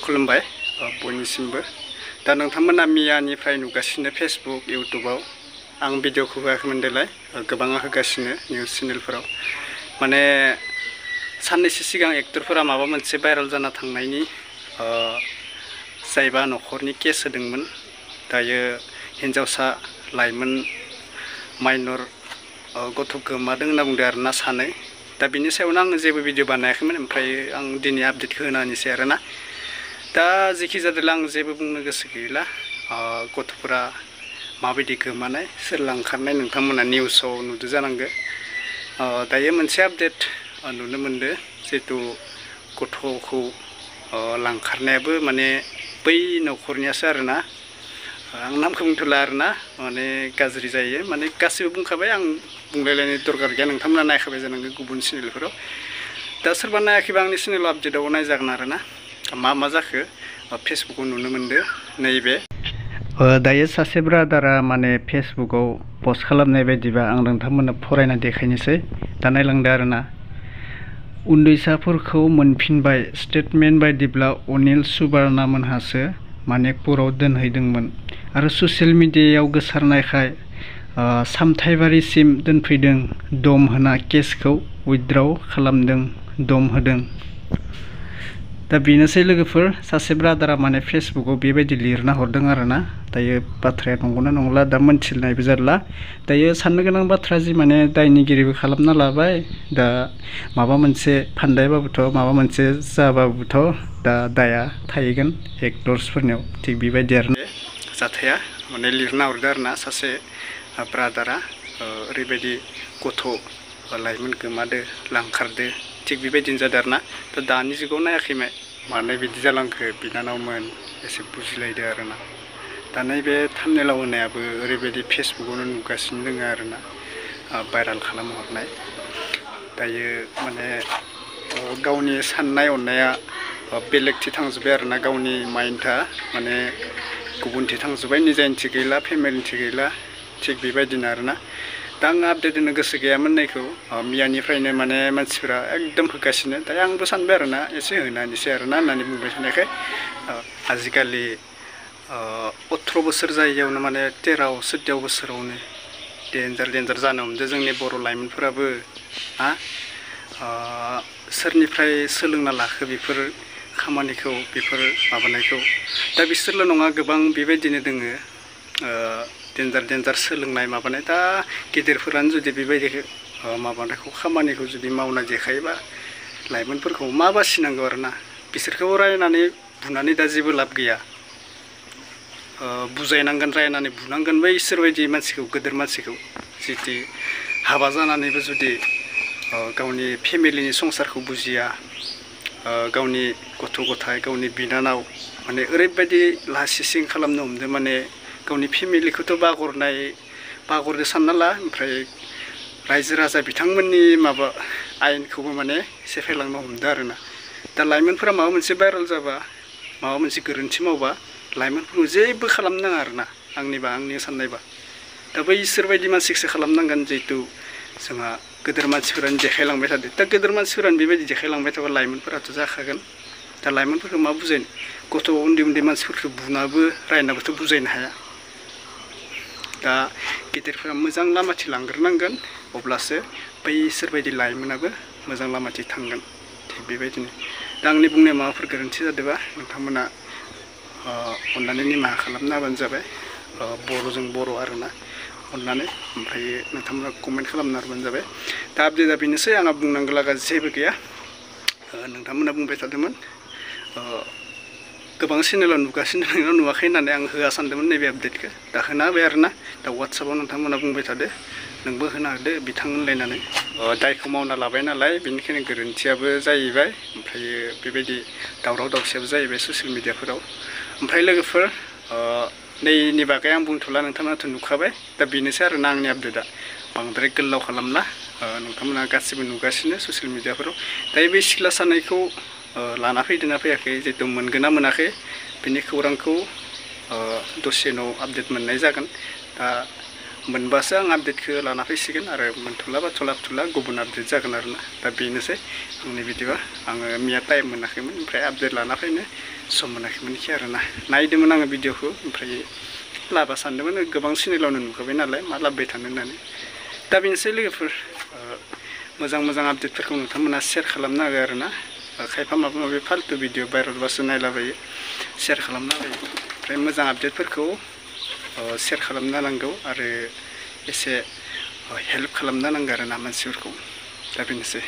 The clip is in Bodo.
खुलुमबाय बयनिसिमबो दा नोंथांमोना मियानिफ्राय नुगासिनो फेसबुक इउटुबाव आं भिडिअखौ होआखैमोन देलाय गोबाङा होगासिनो निउस चेनेलफोराव माने साननैसो सिगां एक्टरफोरा माबा मोनसे भाइराल जाना थांनायनि जायबा न'खरनि केस होदोंमोन दायो हिन्जावसा लाइमोन माइनर गथ' गोमादों होनना बुंदों आरोना सानै दा बिनि सायावनो आं जेबो भिडिअ बानायाखैमोन ओमफ्राय आं दिनै आपडेटखौ होनानैसै आरोना दा जेखि जादोला आं जेबो बुंनो गोसो गैला गथ'फोरा माबायदि गोमानाय सोर लांखारनाय नोंथांमोना निउसाव नुदो जानांगो दायो मोनसे आपडेट नुनो मोनदो जिहेतु गथ'खौ लांखारनायाबो माने बै न'खरनियासो आरोना आं नामखौ बुंथ'ला आरोना माने गाज्रि जायो माने गासिबो बुंखाबाय आं बुंलायलायनो दरकार गैया नोंथांमोना नायखाबाय जानांगौ गुबुन चेनेलफोराव दा सोरबा नायाखैबा आंनि चेनेलाव आपडेटआव नायजागोन आरोना मा जाखो फेसबुकाव नुनो मोनदो नैबे दायो सासे ब्रादारा माने फेसबुकाव पस्ट खालामनाय बायदिबा आं नोंथांमोननो फरायना देखायनोसै दा नायलांदो आरोना उन्दैसाफोरखौ मोनफिनबाय स्टेटमेन्ट बायदिब्ला अनिल सुबार्णा मोनहासो मानिकपुराव दोनहैदोंमोन आरो ससियेल मिडियायाव गोसारनायखाय सामथाइबारिसिम दोनफैदों दम होना केसखौ उइथड्र खालामदों दम होदों दा बेनोसै लोगोफोर सासे ब्रादारा माने फेसबुकाव बेबायदि लिरना हरदों आरोना दायो बाथ्राया नंगौना नंला दा मोनथिनायबो जारला दायो साननो गोनां बाथ्रा जि माने दायनिगिरिबो खालामना लाबाय दा माबा मोनसे फानदायबाबोथ' माबा मोनसे जाबाबोथ' दा दाया थाहैगोन एक्टर्सफोरनियाव थिग बेबायदि आरो जाथाया माने लिरना हरदो आरोना सासे ब्रादारा ओरैबायदि गथ' लाइमोन गोमादो लांखारदो थिग बेबायदिनो जादों आरोना दा दानि जुगाव नायाखैमोन मानो बिदि जालांखो बिनानावमोन एसे बुजिलायदो आरोना दा नैबे थाम्बनेलाव होनायाबो ओरैबायदि फेसबुकावनो नुगासिनो दङ आरोना भाइराल खालामहरनाय दायो माने गावनि साननाय हनाया बेलेगथि थांजोब्बाय आरोना गावनि माइन्डआ माने गुबुनथि थांजोब्बाय निजानिथि गैला फेमिलिथि गैला थिग बेबायदिनो आरोना दा आं आपडेट होनो गोसो गैयामोन नायखौ मियानिफ्रायनो माने मानसिफोरा एकदम होगासिनो दा आंबो सानबाय आरोना एसे होनानैसै आरोना होननानै बुंबाय थानायखाय आजिखालि 18 बोसोर जायैयावनो माने 13-14 बोसोरावनो डेन्जार जानो हमदों जोंनि बर' लाइमोनफोराबो सोरनिफ्राय सोलोंना लाखो बेफोर खामानिखौ बेफोर माबानायखौ दा बिसोरल' नङा गोबां बेबायदिनो दोङो डेन्जार सोलोंनाय माबानाय दा गेदेरफोरानो जुदि बेबायदि माबानायखौ खामानिखौ जुदि मावना देखायोबा लाइमोनफोरखौ मा बासिनांगौ आरोना बिसोरखौ रायनानै बुनानै दा जेबो लाब गैया बुजायनांगोन रायनानै बुनांगोन बै इसोरबायदि मानसिखौ गोदोर मानसिखौ जितु हाबा जानानैबो जुदि गावनि फेमिलिनि संसारखौ बुजिया गावनि गथ' गथाय गावनि बिनानाव माने ओरैबायदि लासिसिं खालामनो हमदों माने गावनि फेमिलिखौथ' बागरदो सानना ला ओमफ्राय रायजो राजा बिथांमोननि माबा आयेनखौबो माने सेफायलांनो हमदों आरोना दा लाइमोनफोरा माबा मोनसे भाइराल जाबा माबा मोनसे गोरोन्थि मावबा लाइमोनफोरखौ जेबो खालामनाङा आरोना आंनि साननायबा दा बैसोर बायदि मानसिखौसो खालामनांगोन जिहेतु जोंहा गोदोर मानसिफोरानो देखायलांबाय थादों दा गोदोर मानसिफोरानो बेबायदि देखायलांबाय थाबा लाइमोनफोराथ' जाखागोन दा लाइमोनफोरखौ मा बुजायनो गथ' उन्दै मानसिफोरखौ बुनाबो रायनाबोथ' बुजायनो हाया दा गेदेरफोरा मोजां लामाथि लांग्रोनांगोन अब्लासो बैसोरबायदि लाइमोनाबो मोजां लामाथि थांगोन थिग बेबायदिनो दा आंनि बुंनाया माबाफोर गोरोन्थि जादोंबा नोंथांमोना अननानै निमाहा खालामना होबानो जाबाय बर'जों बर' आरोना अननानै ओमफ्राय नोंथांमोना कमेन्ट खालामना होबानो जाबाय दा आपडेटआ बेनोसै आंहा बुंनांगौ लागा जेबो गैया नोंथांमोना बुंबाय थादोंमोन गोबां चेनेलाव नुगासिनो नोंनाव नुवाखै होननानै आं होआ सानदोंमोन नैबे आपडेटखौ दा होना होबाय आरोना दा वाट्सएपआव नोंथांमोना बुंबाय थादो नोंबो होना होदो बिथां होनलायनानै दायखौ मावना लाबाय नालाय बेनिखायनो गोरोन्थियाबो जाहैबाय ओमफ्राय बेबायदि दावराव दावसियाबो जाहैबाय ससियेल मिडियाफोराव ओमफ्राय लोगोफोर नैनि बागै आं बुंथ'ला नोंथांमोनाथ' नुखाबाय दा बेनोसै आरोना आंनि आपडेटआ बांद्राय गोलाव खालामला नोंथांमोना गासिबो नुगासिनो ससियेल मिडियाफोराव दायो बे सिख्ला साननायखौ लाना फैदोंना फैयाखै जिहेतु मोनगोन ना मोनाखै बेनि खौरांखौ दसे उनाव आपडेट मोननाय जागोन दा मोनबासो आं आपडेटखौ लाना फैसिगोन आरो मोनथ'लाबा थ'ला गुबुन आपडेट जागोन आरोना दा बेनोसै आंनि बिदिबा आङो मैया टाइम मोनाखैमोन ओमफ्राय आपडेट लाना फैनो सम मोनाखैमोनखि आरोना नायदोंमोन आङो भिडिअखौ ओमफ्राय लाबा सानदोंमोन गोबां चेनेलावनो नुखाबाय नालाय मा लाबोबाय थानो होननानै दा बेनोसै लोगोफोर मोजां आपडेटफोरखौ नोंथांमोना शेयार खालामनो हागोन आरोना खायफा माबा माबि फालतु भिडिअ भाइरेलबासो नायलाबायो शेयार खालामना होयो ओमफ्राय मोजां आपडेटफोरखौ शेयार खालामना नांगौ आरो एसे हेल्प खालामना नांगौ आरोना मानसिफोरखौ दा बेनोसै